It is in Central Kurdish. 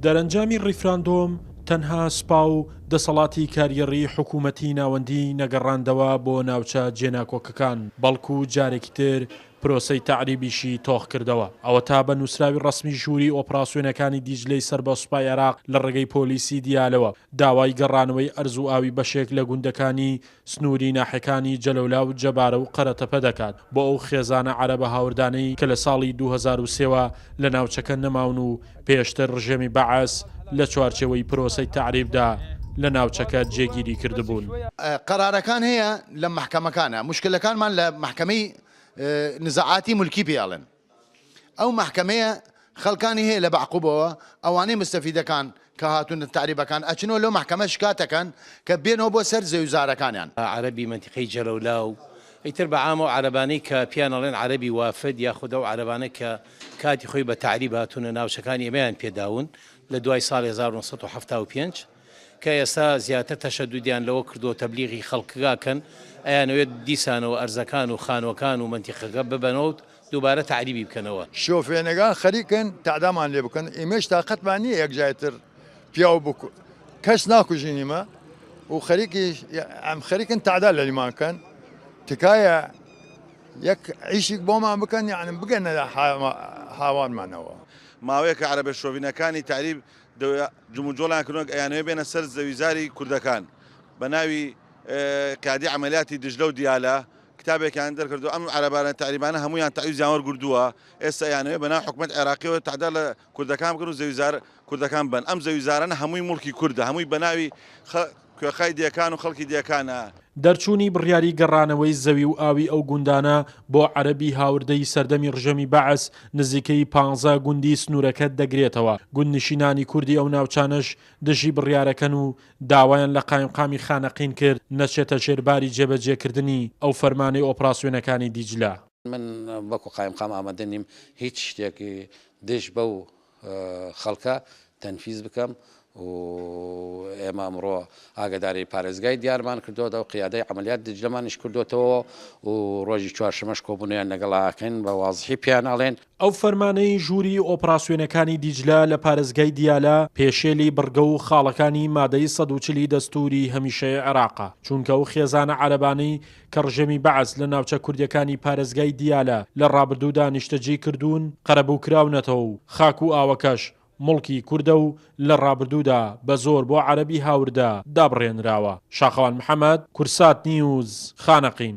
دەرەنجامی ڕیفراندۆم تەنها سوپا و دەسەڵاتی کارگێڕیی حکوومەتی ناوەندیی نەگەڕاندەوە بۆ ناوچە جێناکۆکەکان، بەڵکو جارێکی تر پرۆسەی تەعریبیشی تۆخ کردەوە. ئەوەتا بە نووسراوی ڕەسمی ژووری ئۆپراسیۆنەکانی دیجلەی سەر بە سوپای عێراق لە ڕێگەی پۆلیسی دیالەوە داوای گەڕانەوەی ئەرز و ئاوی بەشێک لە گوندەکانی سنووری ناحیەکانی جەلەولا و جەبارە و قەرەتەپە دەکات بۆ ئەو خێزانە عەرەبە هاوردانەی کە لە ساڵی 2003 وە لە ناوچەکە نەماون و پێشتر ڕژێمی بەعس لە چوارچێوەی پرۆسەی تەعریبدا لە ناوچەکە جێگیری کردبوون. قەرارەکان هەیە لە مەحکەمەکانە موشکلەکانمان لە مەحکەمەی نزاعاتی مولکی پێ ئەڵێن ئەو مەحکەمەیە خەڵکانی هەیە لە بەعقوبەوە ئەوانەی مستەفیدەکان کە هاتوونە تەعریبەکان ئەچنەوە لەو مەحکەمە شکاتەکەن کە بێنەوە بۆ سەر زەویوزارەکانیان. عەرەبی مەنتیقەی جەلەولا و ئیتر بە عام ئەو عەرەبانەی کە پێیان ئەڵێن عەرەبی وافد یاخود ئەو عەرەبانە کە کاتی خۆی بە تەعریب هاتوونە ناوچەکانی ئێمەیان پێ داون لە دوای ساڵی 1975 کە ئێستا زیاتر تەشەدودیان لەوە کردووە تەبلیغی خەڵکگا کەن ئەیانەوێت دیسانەوە ئەرزەکان و خانوەکان و مەنتیقەکە ببەنەوە و دووبارە تەعریبی بکەنەوە. شۆفێنەکان خەریکن تەعدامان لێ بکەن ئیمەش تاقەتمان نییە یەک جای تر پیاو بکو کەس ناکوژین ئیمە و خەریکی ئەم خەریکن تەعدا لەلیمان کەن تکایە یەک ئیشیک بۆمان بکەن یعنی بگەنە هاوارمانەوە. ماوەیەکە عەرەبە شۆڤینەکانی تەعریب جموجۆڵیان کردووە ئەیانەوێ بێنە سەر زەویزاری کوردەکان بە ناوی قیادی عەمەلیاتی دجلە و دیالە کتابێکیان دەرکردو ئەم عەرەبانە تەعریبانە هەموویان تەعویزیان وەرگردووە ئێستا ئەیانەوێ بەناو حکومەت عێراقیەوە تەعدا لە کوردەکان بکەن و زەویزار کوردەکان بن ئەم زەویزارانە هەمووی موڵکی کوردە هەمووی بەناوی کوێخای دێکان و خەڵکی دێکانە. دەرچوونی بڕیاری گەڕانەوەی زەوی و ئاوی ئەو گوندانە بۆ عەرەبی هاوردەی سەردەمی ڕژێمی بەعس نزیکەی پانزە گوندی سنوورەکە دەگرێتەوە، گوندنشینانی کوردی ئەو ناوچانەش دژی بڕیارەکەن و داوایان لە قایمقامی خانەقین کرد نەچێتە ژێر باری جێبەجێکردنی ئەو فەرمانەی ئۆپراسیۆنەکانی دیجلە. من وەکو قایمقام ئامادە نیم هیچ شتێک دژ بەو خەڵکە تەنفیز بکەم و ئێمە ئەمڕۆ ئاگاداری پارێزگای دیارمان کردۆتەوە قیادەی عەمەلیات دجلەمانیش کردۆتەوە و ڕۆژی چوارشەمەش کۆبوونەوەیان لەگەڵا ئەکەین بە وازحی پێیان ئەڵێن. ئەو فەرمانەی ژووری ئۆپراسیۆنەکانی دیجلە لە پارێزگای دیالە پێشێلی بڕگە و خاڵەکانی مادەی 140 ی دەستووری هەمیشەی عێراقە، چونکە ئەو خێزانە عەرەبانەی کە ڕژێمی بەعس لە ناوچە کوردیەکانی پارێزگای دیالە لە ڕابردوودا نیشتەجێی کردوون قەرەبوو کراونەتەوە و خاک و ئاوەکەش موڵکی کوردە و لە ڕابردوودا بە زۆر بۆ عەرەبی هاوردە دابڕێنراوە. شاخەوان محەمەد، کورسات نیوز، خانەقین.